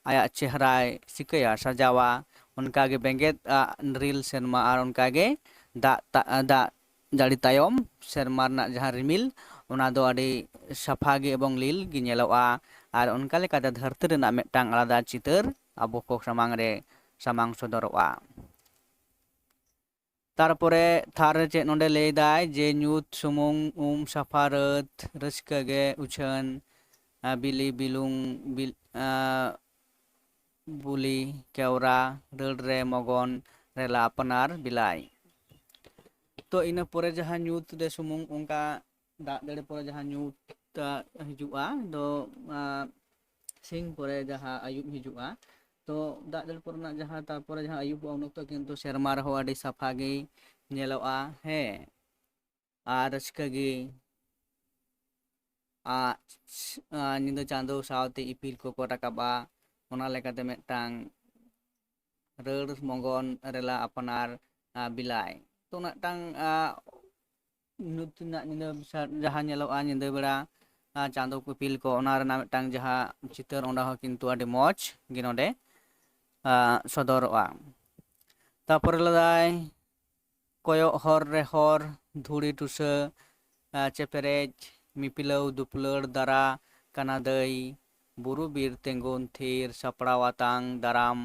ᱟᱭᱟᱜ ᱪᱮᱦᱨᱟᱭ ᱥᱤᱠᱟᱹᱭᱟ, ᱥᱟᱡᱟᱣᱟ, ᱚᱱᱠᱟᱜᱮ ᱵᱮᱸᱜᱮᱫ ᱟᱜ ᱨᱤᱞ ᱥᱮᱨᱢᱟ ᱟᱨ ᱚᱱᱠᱟᱜᱮ ᱫᱟᱜ ᱛᱟ-, ᱫᱟᱜ ᱡᱟᱹᱲᱤ ᱛᱟᱭᱚᱢ ᱥᱮᱨᱢᱟ ᱨᱮᱱᱟᱜ ᱡᱟᱦᱟᱸ ᱨᱤᱢᱤᱞ, ᱚᱱᱟ ᱫᱚ ᱟᱹᱰᱤ ᱥᱟᱯᱷᱟ ᱜᱮ ᱮᱵᱚᱝ ᱞᱤᱞ ᱜᱮ ᱧᱮᱞᱚᱜᱼᱟ᱾ ᱟᱨ ᱚᱱᱠᱟ ᱞᱮᱠᱟᱛᱮ ᱫᱷᱟᱹᱨᱛᱤ ᱨᱮᱱᱟᱜ ᱢᱤᱫᱴᱟᱝ ᱟᱞᱟᱫᱟ ᱪᱤᱛᱟᱹᱨ ᱟᱵᱚ ᱠᱚ ᱥᱟᱢᱟᱝ ᱨᱮ ᱥᱟᱢᱟᱝ ᱥᱚᱫᱚᱨᱚᱜᱼᱟ᱾ ᱛᱟᱨᱯᱚᱨᱮ ᱛᱷᱟᱨ ᱨᱮ ᱪᱮᱫ ᱱᱚᱰᱮ ᱞᱟᱹᱭ ᱫᱟᱭ ᱡᱮ ᱧᱩᱛ ᱥᱩᱢᱩᱝ ᱩᱢ ᱥᱟᱯᱷᱟ ᱨᱟᱹᱛ, ᱨᱟᱹᱥᱠᱟᱹ ᱜᱮ ᱩᱪᱷᱟᱹᱱ, ᱟ, ᱵᱤᱞᱤ ᱵᱤᱞᱩᱝ ᱵᱤᱞ-, ᱟ, ᱵᱩᱞᱤ ᱠᱮᱣᱨᱟ ᱨᱟᱹᱲ ᱨᱮ ᱢᱚᱜᱚᱱ ᱨᱮᱞᱟ ᱟᱯᱱᱟᱨ ᱵᱤᱞᱟᱭ᱾ ᱛᱚ ᱤᱱᱟᱹ ᱯᱚᱨᱮ ᱡᱟᱦᱟᱸ ᱧᱩᱛ ᱨᱮ ᱥᱩᱢᱩᱝ ᱚᱱᱠᱟ ᱫᱟᱜ ᱡᱟᱹᱲᱤ ᱯᱚᱨᱮ ᱡᱟᱦᱟᱸ ᱧᱩᱛ ᱟ, ᱦᱤᱡᱩᱜᱼᱟ ᱫᱚ, ᱟ, ᱥᱤᱧ ᱯᱚᱨᱮ ᱡᱟᱦᱟᱸ ᱟᱹᱭᱩᱵ ᱦᱤᱡᱩᱜᱼᱟ, ᱛᱚ ᱫᱟᱜ ᱡᱟᱹᱲᱤ ᱯᱚᱨᱮᱱᱟᱜ ᱡᱟᱦᱟᱸ ᱛᱟᱨᱯᱚᱨᱮ ᱡᱟᱦᱟᱸ ᱟᱹᱭᱩᱵᱚᱜᱼᱟ ᱩᱱ ᱚᱠᱛᱚ ᱠᱤᱱᱛᱩ ᱥᱮᱨᱢᱟ ᱨᱮᱦᱚᱸ ᱟᱹᱰᱤ ᱥᱟᱯᱷᱟ ᱜᱮ ᱧᱮᱞᱚᱜᱼᱟ᱾ ᱦᱮᱸ, ᱟᱨ ᱨᱟᱹᱥᱠᱟᱹ ᱜᱮ ᱟ-, ᱟ-, ᱧᱤᱫᱟᱹ ᱪᱟᱸᱫᱚ ᱥᱟᱶᱛᱮ ᱤᱯᱤᱞ ᱠᱚᱠᱚ ᱨᱟᱠᱟᱵᱼᱟ᱾ ᱚᱱᱟ ᱞᱮᱠᱟᱛᱮ ᱢᱤᱫᱴᱟᱝ ᱨᱟᱹᱲ ᱢᱚᱜᱚᱱ ᱨᱮᱞᱟ ᱟᱯᱱᱟᱨ, ᱟ, ᱵᱤᱞᱟᱭ᱾ ᱛᱚ ᱢᱤᱫᱴᱟᱝ, ᱟ, ᱧᱩᱛ ᱨᱮᱱᱟᱜ ᱧᱤᱫᱟᱹ ᱵᱮᱲᱟ ᱡᱟᱦᱟᱸ ᱧᱮᱞᱚᱜᱼᱟ ᱧᱤᱫᱟᱹ ᱵᱮᱲᱟ, ᱟ, ᱪᱟᱸᱫᱚ ᱠᱚ ᱤᱯᱤᱞ ᱠᱚ, ᱚᱱᱟ ᱨᱮᱱᱟᱜ ᱢᱤᱫᱴᱟᱝ ᱡᱟᱦᱟᱸ ᱪᱤᱛᱟᱹᱨ ᱚᱸᱰᱮ ᱦᱚᱸ ᱠᱤᱱᱛᱩ ᱟᱹᱰᱤ ᱢᱚᱡᱽ ᱜᱮ ᱱᱚᱰᱮ, ᱟ, ᱥᱚᱫᱚᱨᱚᱜᱼᱟ᱾ ᱛᱟᱯᱚᱨᱮ ᱞᱟᱹᱭᱫᱟᱭ ᱠᱚᱭᱚᱜ ᱦᱚᱨ ᱨᱮ ᱦᱚᱨ, ᱫᱷᱩᱲᱤ ᱴᱩᱥᱟᱹ, ᱟ, ᱪᱮᱯᱮᱨᱮᱡ, ᱢᱤᱯᱤᱞᱟᱹᱣ ᱫᱩᱯᱞᱟᱹᱲ ᱫᱟᱨᱟ ᱠᱟᱱᱟ ᱫᱟᱹᱭ, ᱵᱩᱨᱩ ᱵᱤᱨ ᱛᱤᱸᱜᱩᱱ ᱛᱷᱤᱨ, ᱥᱟᱯᱲᱟᱣ ᱟᱛᱟᱝ ᱫᱟᱨᱟᱢ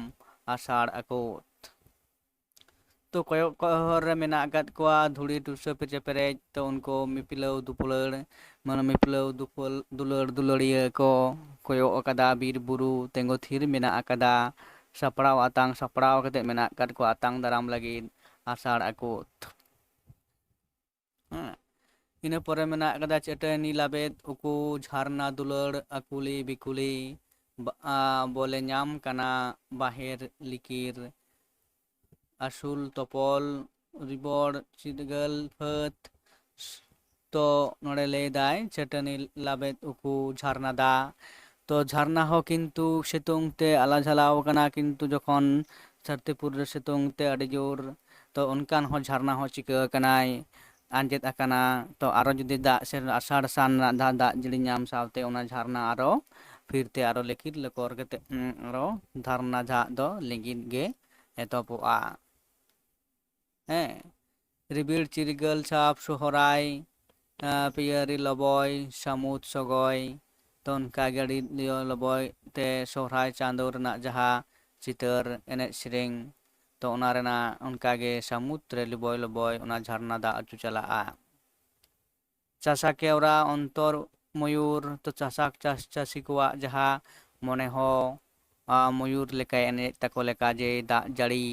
ᱟᱥᱟᱲ ᱟᱠᱚᱴ᱾ ᱛᱚ ᱠᱚᱭᱚᱜ ᱦᱚᱨ ᱨᱮ ᱢᱮᱱᱟᱜ ᱟᱠᱟᱫ ᱠᱚᱣᱟ ᱫᱷᱩᱲᱤ ᱴᱩᱥᱟᱹ ᱯᱮ ᱪᱮᱯᱮᱨᱮᱡ, ᱛᱚ ᱩᱱᱠᱩ ᱢᱤᱯᱤᱞᱟᱹᱣ ᱫᱩᱯᱞᱟᱹᱲ, ᱢᱟᱱᱮ ᱢᱤᱯᱤᱞᱟᱹᱣ ᱫᱩᱯᱟᱹᱞ-, ᱫᱩᱞᱟᱹᱲ ᱫᱩᱞᱟᱹᱲᱤᱭᱟᱹ ᱠᱚ ᱠᱚᱭᱚᱜ ᱟᱠᱟᱫᱟ, ᱵᱤᱨ ᱵᱩᱨᱩ ᱛᱤᱸᱜᱩ ᱛᱷᱤᱨ ᱢᱮᱱᱟᱜ ᱟᱠᱟᱫᱟ, ᱥᱟᱯᱲᱟᱣ ᱟᱛᱟᱝ ᱥᱟᱯᱲᱟᱣ ᱠᱟᱛᱮ ᱢᱮᱱᱟᱜ ᱟᱠᱟᱫ ᱠᱚᱣᱟ ᱟᱛᱟᱝ ᱫᱟᱨᱟᱢ ᱞᱟᱹᱜᱤᱫ ᱟᱥᱟᱲ ᱟᱠᱚᱴ᱾ ᱦᱮᱸ᱾ ᱤᱱᱟᱹ ᱯᱚᱨᱮ ᱢᱮᱱᱟᱜ ᱟᱠᱟᱫᱟ ᱪᱟᱹᱴᱟᱹᱱᱤ ᱞᱟᱵᱮᱫ ᱩᱠᱩ ᱡᱷᱟᱨᱱᱟ ᱫᱩᱞᱟᱹᱲ ᱟᱹᱠᱩᱞᱤ ᱵᱤᱠᱩᱞᱤ ᱵᱟ-, ᱟ, ᱵᱚᱞᱮ ᱧᱟᱢ ᱠᱟᱱᱟ ᱵᱟᱦᱮᱨ ᱞᱤᱠᱤᱨ ᱟᱹᱥᱩᱞ ᱛᱚᱯᱚᱞ ᱨᱤᱵᱚᱲ ᱪᱤᱨᱜᱟᱹᱞ ᱯᱷᱟᱹᱫ᱾ ᱛᱚ ᱱᱚᱰᱮ ᱞᱟᱹᱭ ᱫᱟᱭ ᱪᱟᱹᱴᱟᱹᱱᱤ ᱞᱟᱵᱮᱫ ᱩᱠᱩ ᱡᱷᱟᱨᱱᱟ ᱫᱟᱜ᱾ ᱛᱚ ᱡᱷᱟᱨᱱᱟ ᱦᱚᱸ ᱠᱤᱱᱛᱩ ᱥᱤᱛᱩᱝ ᱛᱮ ᱟᱞᱟ ᱡᱷᱟᱞᱟᱣ ᱟᱠᱟᱱᱟ, ᱠᱤᱱᱛᱩ ᱡᱚᱠᱷᱚᱱ ᱥᱟᱹᱨᱛᱤᱯᱩᱨ ᱨᱮ ᱥᱤᱛᱩᱝ ᱛᱮ ᱟᱹᱰᱤ ᱡᱳᱨ, ᱛᱚ ᱚᱱᱠᱟᱱ ᱦᱚᱸ ᱡᱷᱟᱨᱱᱟ ᱦᱚᱸ ᱪᱤᱠᱟᱹ ᱟᱠᱟᱱᱟᱭ, ᱟᱸᱡᱮᱫ ᱟᱠᱟᱱᱟ᱾ ᱛᱚ ᱟᱨᱚ ᱡᱩᱫᱤ ᱫᱟᱜ ᱥᱮ ᱟᱥᱟᱲ ᱥᱟᱱ ᱨᱮᱱᱟᱜ ᱫᱟᱜ, ᱫᱟᱜ ᱡᱟᱹᱲᱤ ᱧᱟᱢ ᱥᱟᱶᱛᱮ ᱚᱱᱟ ᱡᱷᱟᱨᱱᱟ ᱟᱨᱚ ᱯᱷᱤᱨ ᱛᱮ ᱟᱨᱚ ᱞᱤᱠᱤᱨ ᱞᱚᱠᱚᱨ ᱠᱟᱛᱮ, ᱩᱸ, ᱟᱨᱚ ᱡᱷᱟᱨᱱᱟ ᱡᱷᱟᱜ ᱫᱚ ᱞᱤᱸᱜᱤᱱ ᱜᱮ ᱮᱛᱚᱦᱚᱵᱚᱜᱼᱟ᱾ ᱦᱮᱸ, ᱨᱤᱵᱤᱲ ᱪᱤᱨᱜᱟᱹᱞ ᱥᱟᱯ ᱥᱚᱦᱚᱨᱟᱭ, ᱟᱸ, ᱯᱤᱭᱟᱹᱨᱤ ᱞᱚᱵᱚᱭ, ᱥᱟᱹᱢᱩᱫ ᱥᱚᱜᱚᱭ, ᱛᱚ ᱚᱱᱠᱟ ᱜᱮ ᱟᱹᱰᱤ ᱤᱭᱟᱹ ᱞᱚᱵᱚᱭ ᱛᱮ ᱥᱚᱦᱨᱟᱭ ᱪᱟᱸᱫᱳ ᱨᱮᱱᱟᱜ ᱡᱟᱦᱟᱸ ᱪᱤᱛᱟᱹᱨ, ᱮᱱᱮᱡ ᱥᱮᱨᱮᱧ, ᱛᱚ ᱚᱱᱟ ᱨᱮᱱᱟᱜ ᱚᱱᱠᱟᱜᱮ ᱥᱟᱹᱢᱩᱫ ᱨᱮ ᱞᱚᱵᱚᱭ ᱞᱚᱵᱚᱭ ᱚᱱᱟ ᱡᱷᱟᱨᱱᱟ ᱫᱟᱜ ᱟᱹᱪᱩ ᱪᱟᱞᱟᱜᱼᱟ᱾ ᱪᱟᱥᱟ ᱠᱮᱣᱨᱟ ᱚᱱᱛᱚᱨ ᱢᱚᱭᱩᱨ, ᱛᱚ ᱪᱟᱥᱟ ᱪᱟᱥ ᱪᱟᱹᱥᱤ ᱠᱚᱣᱟᱜ ᱡᱟᱦᱟᱸ ᱢᱚᱱᱮ ᱦᱚᱸ ᱢᱚᱭᱩᱨ ᱞᱮᱠᱟᱭ ᱮᱱᱮᱡ ᱛᱟᱠᱚ ᱞᱮᱠᱟ ᱡᱮ ᱫᱟᱜ ᱡᱟᱹᱲᱤ,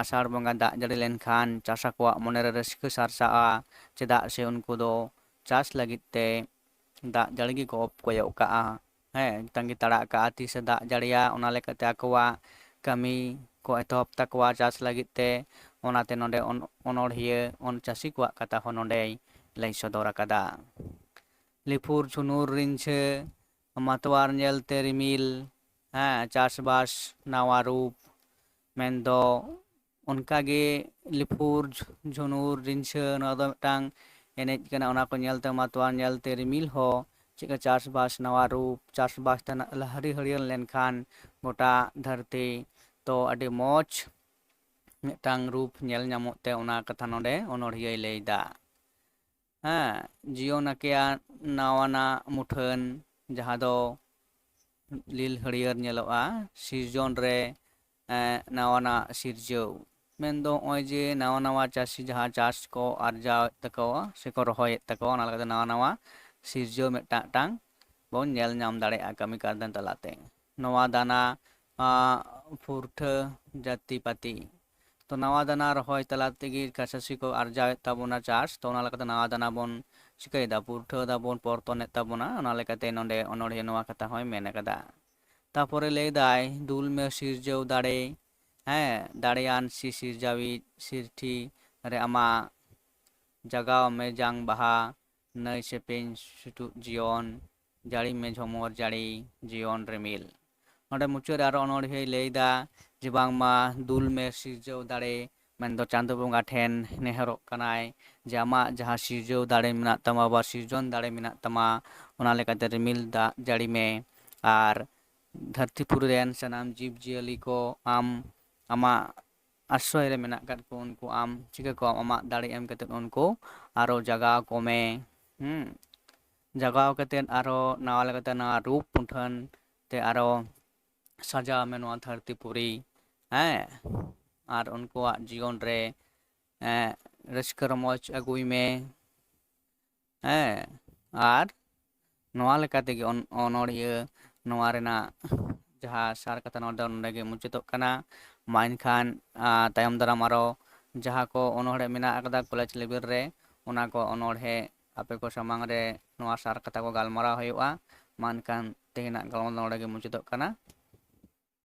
ᱟᱥᱟᱲ ᱵᱚᱸᱜᱟ ᱫᱟᱜ ᱡᱟᱹᱲᱤ ᱞᱮᱱᱠᱷᱟᱱ ᱪᱟᱥᱟ ᱠᱚᱣᱟᱜ ᱢᱚᱱᱮᱨᱮ ᱨᱟᱹᱥᱠᱟᱹ ᱥᱟᱨᱥᱟᱜᱼᱟ᱾ ᱪᱮᱫᱟᱜ ᱥᱮ ᱩᱱᱠᱩ ᱫᱚ ᱪᱟᱥ ᱞᱟᱹᱜᱤᱫ ᱛᱮ ᱫᱟᱜ ᱡᱟᱹᱲᱤ ᱜᱮᱠᱚ ᱠᱚᱭᱚᱜ ᱠᱟᱜᱼᱟ᱾ ᱦᱮᱸ, ᱛᱟᱺᱜᱤ ᱛᱟᱲᱟᱜ ᱠᱟᱜᱼᱟ ᱛᱤᱥᱮ ᱫᱟᱜ ᱡᱟᱹᱲᱤᱭᱟ᱾ ᱚᱱᱟ ᱞᱮᱠᱟᱛᱮ ᱟᱠᱚᱣᱟᱜ ᱠᱟᱹᱢᱤ ᱠᱚ ᱮᱛᱚᱦᱚᱵ ᱛᱟᱠᱚᱣᱟ ᱪᱟᱥ ᱞᱟᱹᱜᱤᱫ ᱛᱮ᱾ ᱚᱱᱟᱛᱮ ᱱᱚᱰᱮ ᱚᱱ- ᱚᱱᱚᱲᱦᱤᱭᱟᱹ ᱚᱱ ᱪᱟᱹᱥᱤ ᱠᱚᱣᱟᱜ ᱠᱟᱛᱷᱟ ᱦᱚᱸ ᱱᱚᱰᱮᱭ ᱞᱟᱹᱭ ᱥᱚᱫᱚᱨ ᱟᱠᱟᱫᱟ᱾ ᱞᱤᱯᱷᱩᱨ ᱡᱷᱩᱱᱩᱨ ᱨᱤᱧᱪᱷᱟᱹ ᱢᱟᱛᱣᱟᱨ ᱧᱮᱞᱛᱮ ᱨᱤᱢᱤᱞ, ᱦᱮᱸ, ᱪᱟᱥᱵᱟᱥ ᱱᱟᱣᱟ ᱨᱩᱯ, ᱢᱮᱱᱫᱚ ᱚᱱᱠᱟᱜᱮ ᱞᱤᱯᱷᱩᱨ ᱡᱷᱩᱱᱩᱨ ᱨᱤᱧᱪᱷᱟᱹ, ᱱᱚᱣᱟ ᱫᱚ ᱢᱤᱫᱴᱟᱝ ᱮᱱᱮᱡ ᱠᱟᱱᱟ᱾ ᱚᱱᱟ ᱠᱚ ᱧᱮᱞᱛᱮ ᱢᱟᱛᱣᱟᱨ ᱧᱮᱞᱛᱮ ᱨᱤᱢᱤᱞ ᱦᱚᱸ ᱪᱮᱫᱠᱟ ᱪᱟᱥᱵᱟᱥ ᱱᱟᱣᱟ ᱨᱩᱯ, ᱪᱟᱥᱵᱟᱥ ᱛᱮᱱᱟᱜ ᱦᱟᱹᱨᱤ ᱦᱟᱹᱨᱭᱟᱹᱲ ᱞᱮᱱᱠᱷᱟᱱ ᱜᱚᱴᱟ ᱫᱷᱟᱹᱨᱛᱤ ᱛᱚ ᱟᱹᱰᱤ ᱢᱚᱡᱽ ᱢᱤᱫᱴᱟᱝ ᱨᱩᱯ ᱧᱮᱞ ᱧᱟᱢᱚᱜ ᱛᱮ ᱚᱱᱟ ᱠᱟᱛᱷᱟ ᱱᱚᱰᱮ ᱚᱱᱚᱲᱦᱤᱭᱟᱹᱭ ᱞᱟᱹᱭᱫᱟ᱾ ᱦᱮᱸ, ᱡᱤᱭᱚᱱ ᱟᱠᱮᱭᱟ ᱱᱟᱣᱟᱱᱟᱜ ᱢᱩᱴᱷᱟᱹᱱ, ᱡᱟᱦᱟᱸ ᱫᱚ ᱞᱤᱞ ᱦᱟᱹᱨᱭᱟᱹᱲ ᱧᱮᱞᱚᱜᱼᱟ, ᱥᱤᱨᱡᱚᱱ ᱨᱮ ᱮᱸ, ᱱᱟᱣᱟᱱᱟᱜ ᱥᱤᱨᱡᱟᱹᱣ᱾ ᱢᱮᱱᱫᱚ ᱱᱚᱜᱼᱚᱭ ᱡᱮ ᱱᱟᱣᱟ ᱱᱟᱣᱟ ᱪᱟᱹᱥᱤ ᱡᱟᱦᱟᱸ ᱪᱟᱥ ᱠᱚ ᱟᱨᱡᱟᱣᱮᱫ ᱛᱟᱠᱚᱣᱟ ᱥᱮᱠᱚ ᱨᱚᱦᱚᱭᱮᱫ ᱛᱟᱠᱚᱣᱟ, ᱚᱱᱟ ᱞᱮᱠᱟᱛᱮ ᱱᱟᱣᱟ ᱱᱟᱣᱟ ᱥᱤᱨᱡᱟᱹᱣ ᱢᱤᱫᱴᱟᱝ ᱢᱤᱫᱴᱟᱝ ᱵᱚᱱ ᱧᱮᱞ ᱧᱟᱢ ᱫᱟᱲᱮᱭᱟᱜᱼᱟ ᱠᱟᱹᱢᱤ ᱠᱟᱨᱫᱟᱱ ᱛᱟᱞᱟᱛᱮ᱾ ᱱᱚᱣᱟ ᱫᱟᱱᱟ, ᱟᱸ, ᱯᱩᱨᱴᱷᱟᱹ ᱡᱟᱹᱛᱤ ᱯᱟᱹᱛᱤ᱾ ᱛᱚ ᱱᱟᱣᱟ ᱫᱟᱱᱟ ᱨᱚᱦᱚᱭ ᱛᱟᱞᱟ ᱛᱮᱜᱮ ᱪᱟᱹᱥᱤ ᱠᱚ ᱟᱨᱡᱟᱣᱮᱫ ᱛᱟᱵᱚᱱᱟ ᱪᱟᱥ᱾ ᱛᱚ ᱚᱱᱟ ᱞᱮᱠᱟᱛᱮ ᱱᱟᱣᱟ ᱫᱟᱱᱟ ᱵᱚᱱ ᱪᱤᱠᱟᱹᱭᱮᱫᱟ? ᱯᱩᱨᱴᱷᱟᱹᱣ ᱫᱟᱵᱚᱱ, ᱯᱚᱨᱛᱚᱱᱮᱫ ᱛᱟᱵᱚᱱᱟ᱾ ᱚᱱᱟ ᱞᱮᱠᱟᱛᱮ ᱱᱚᱰᱮ ᱚᱱᱚᱲᱦᱤᱭᱟᱹ ᱱᱚᱣᱟ ᱠᱟᱛᱷᱟ ᱦᱚᱸᱭ ᱢᱮᱱ ᱟᱠᱟᱫᱟ᱾ ᱛᱟᱯᱚᱨᱮ ᱞᱟᱹᱭ ᱫᱟᱭ, ᱫᱩᱞ ᱢᱮ ᱥᱤᱨᱡᱟᱹᱣ ᱫᱟᱲᱮ, ᱦᱮᱸ, ᱫᱟᱲᱮᱭᱟᱱ ᱥᱤ ᱥᱤᱨᱡᱟᱹᱣᱤᱡ ᱥᱤᱨᱴᱷᱤ ᱨᱮ ᱟᱢᱟᱜ ᱡᱟᱜᱟᱣ ᱢᱮ ᱡᱟᱝ ᱵᱟᱦᱟ, ᱱᱟᱹᱭ ᱥᱮᱯᱮᱧ ᱥᱩᱴᱩᱜ ᱡᱤᱭᱚᱱ, ᱡᱟᱹᱲᱤ ᱢᱮ ᱡᱷᱚᱢᱚᱨ ᱡᱟᱹᱲᱤ, ᱡᱤᱭᱚᱱ ᱨᱤᱢᱤᱞ᱾ ᱱᱚᱰᱮ ᱢᱩᱪᱟᱹᱫ ᱨᱮ ᱟᱨᱚ ᱚᱱᱚᱲᱦᱤᱭᱟᱹᱭ ᱞᱟᱹᱭ ᱮᱫᱟ ᱡᱮ ᱵᱟᱝᱢᱟ ᱫᱩᱞ ᱢᱮ ᱥᱤᱨᱡᱟᱹᱣ ᱫᱟᱲᱮ, ᱢᱮᱱᱫᱚ ᱪᱟᱸᱫᱚ ᱵᱚᱸᱜᱟ ᱴᱷᱮᱱ ᱱᱮᱦᱚᱨᱚᱜ ᱠᱟᱱᱟᱭ ᱡᱮ ᱟᱢᱟᱜ ᱡᱟᱦᱟᱸ ᱥᱤᱨᱡᱟᱹᱣ ᱫᱟᱲᱮ ᱢᱮᱱᱟᱜ ᱛᱟᱢᱟ ᱵᱟ ᱥᱤᱨᱡᱚᱱ ᱫᱟᱲᱮ ᱢᱮᱱᱟᱜ ᱛᱟᱢᱟ, ᱚᱱᱟ ᱞᱮᱠᱟᱛᱮ ᱨᱤᱢᱤᱞ ᱫᱟᱜ ᱡᱟᱹᱲᱤ ᱢᱮ᱾ ᱟᱨ ᱫᱷᱟᱹᱨᱛᱤ ᱯᱩᱨᱤ ᱨᱮᱱ ᱥᱟᱱᱟᱢ ᱡᱤᱵᱽ ᱡᱤᱭᱟᱹᱞᱤ ᱠᱚ ᱟᱢ, ᱟᱢᱟᱜ ᱟᱥᱨᱚᱭ ᱨᱮ ᱢᱮᱱᱟᱜ ᱟᱠᱟᱫ ᱠᱚ ᱩᱱᱠᱩ ᱟᱢ ᱪᱤᱠᱟᱹ ᱠᱚᱣᱟᱢ? ᱟᱢᱟᱜ ᱫᱟᱲᱮ ᱮᱢ ᱠᱟᱛᱮᱫ ᱩᱱᱠᱩ ᱟᱨᱚ ᱡᱟᱜᱟᱣ ᱠᱚᱢᱮ᱾ ᱦᱩᱸ, ᱡᱟᱜᱟᱣ ᱠᱟᱛᱮᱫ ᱟᱨᱚ ᱱᱟᱣᱟ ᱞᱮᱠᱟᱛᱮ ᱱᱟᱣᱟ ᱨᱩᱯ ᱢᱩᱴᱷᱟᱹᱱ ᱛᱮ ᱟᱨᱚ ᱥᱟᱡᱟᱣ ᱢᱮ ᱱᱚᱣᱟ ᱫᱷᱟᱹᱨᱛᱤ ᱯᱩᱨᱤ᱾ ᱦᱮᱸ, ᱟᱨ ᱩᱱᱠᱩᱣᱟᱜ ᱡᱤᱭᱚᱱ ᱨᱮ ᱮᱸ, ᱨᱟᱹᱥᱠᱟᱹ ᱨᱚᱢᱚᱡᱽ ᱟᱹᱜᱩᱭ ᱢᱮ᱾ ᱦᱮᱸ, ᱟᱨ ᱱᱚᱣᱟ ᱞᱮᱠᱟ ᱛᱮᱜᱮ ᱚᱱ-, ᱚᱱᱚᱲᱦᱤᱭᱟᱹ ᱱᱚᱣᱟ ᱨᱮᱱᱟᱜ ᱡᱟᱦᱟᱸ ᱥᱟᱨ ᱠᱟᱛᱷᱟ, ᱱᱚᱣᱟ ᱫᱚ ᱱᱚᱰᱮ ᱜᱮ ᱢᱩᱪᱟᱹᱫᱚᱜ ᱠᱟᱱᱟ᱾ ᱢᱟ ᱮᱱᱠᱷᱟᱱ, ᱟᱸ, ᱛᱟᱭᱚᱢ ᱫᱟᱨᱟᱢ ᱟᱨᱚ ᱡᱟᱦᱟᱸ ᱠᱚ ᱚᱱᱚᱲᱦᱮ ᱢᱮᱱᱟᱜ ᱟᱠᱟᱫᱟ ᱠᱚᱞᱮᱡᱽ ᱞᱮᱵᱮᱞ ᱨᱮ, ᱚᱱᱟ ᱠᱚ ᱚᱱᱚᱲᱦᱮ ᱟᱯᱮ ᱠᱚ ᱥᱟᱢᱟᱝ ᱨᱮ ᱱᱚᱣᱟ ᱥᱟᱨ ᱠᱟᱛᱷᱟ ᱠᱚ ᱜᱟᱞᱢᱟᱨᱟᱣ ᱦᱩᱭᱩᱜᱼᱟ᱾ ᱢᱟ ᱮᱱᱠᱷᱟᱱ ᱛᱮᱦᱮᱧᱟᱜ ᱜᱟᱞᱢᱟᱨᱟᱣ ᱱᱚᱰᱮ ᱜᱮ ᱢᱩᱪᱟᱹᱫᱚᱜ ᱠᱟᱱᱟ᱾